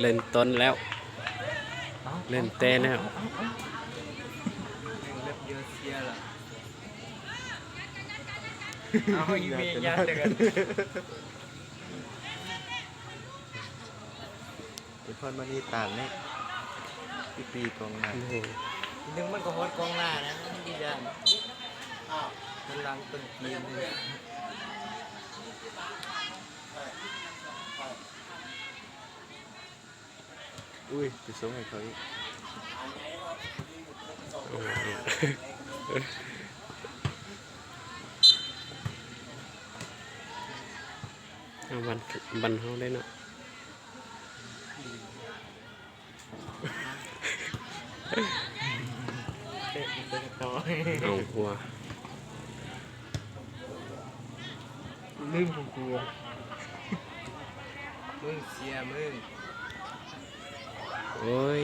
ເລີ່ມຕົ້ນແລ້ວ ເລີ່ມແຕ່ແລ້ວ ເລີ່ມເຍເຊຍລະ ເອົາອີເມຍາດເດີ ໄອ້ພອນມະນີຕາມນີ້ ອີປີກອງໜ້າ ໂອ້ໂຫ ອີໜຶ່ງມັນກໍຮອດກອງໜ້ານະ ມັນຢ້ານ ມັນຫຼັງຕົ້ນເກມ. ອຸ້ຍ ໄປສົ່ງໃຫ້ເຂົາອີກ ເອົາ ບ້ານ ບ້ານເຮົາໄດ້ເນາະ. ເຕະ ເຕະຕໍ່ ເອົາ ຫົວ ລືມຂອງກູ ມຶງເຊຍມຶງ ໂອ້ຍ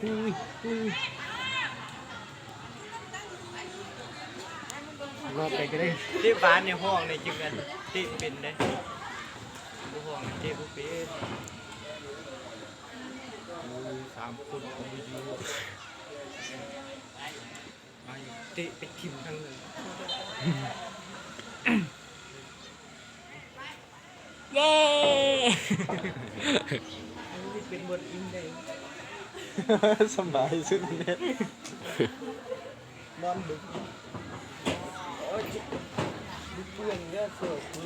ອຸ້ຍ ອຸ້ຍ. ລອດໄປກໍໄດ້ ເຕະບານໃນຫ້ອງນີ້ຈຶ່ງອັນເຕະເປັນເດ້ ບໍ່ຫ້ອງນີ້ເຕະບໍ່ເປັນ ໂອ້ຍ ສາມຄົນກໍບໍ່ຢູ່ ມາຢູ່ເຕະໄປຖິ້ມທາງນັ້ນ. ເຢ້ ອັນນີ້ເປັນບົດອີ່ມໃດ ສະບາຍສຸດເລີຍ ນອນດຶກ ໂອ້ຍ ເປື້ອນເດີ ເສື້ອກູ.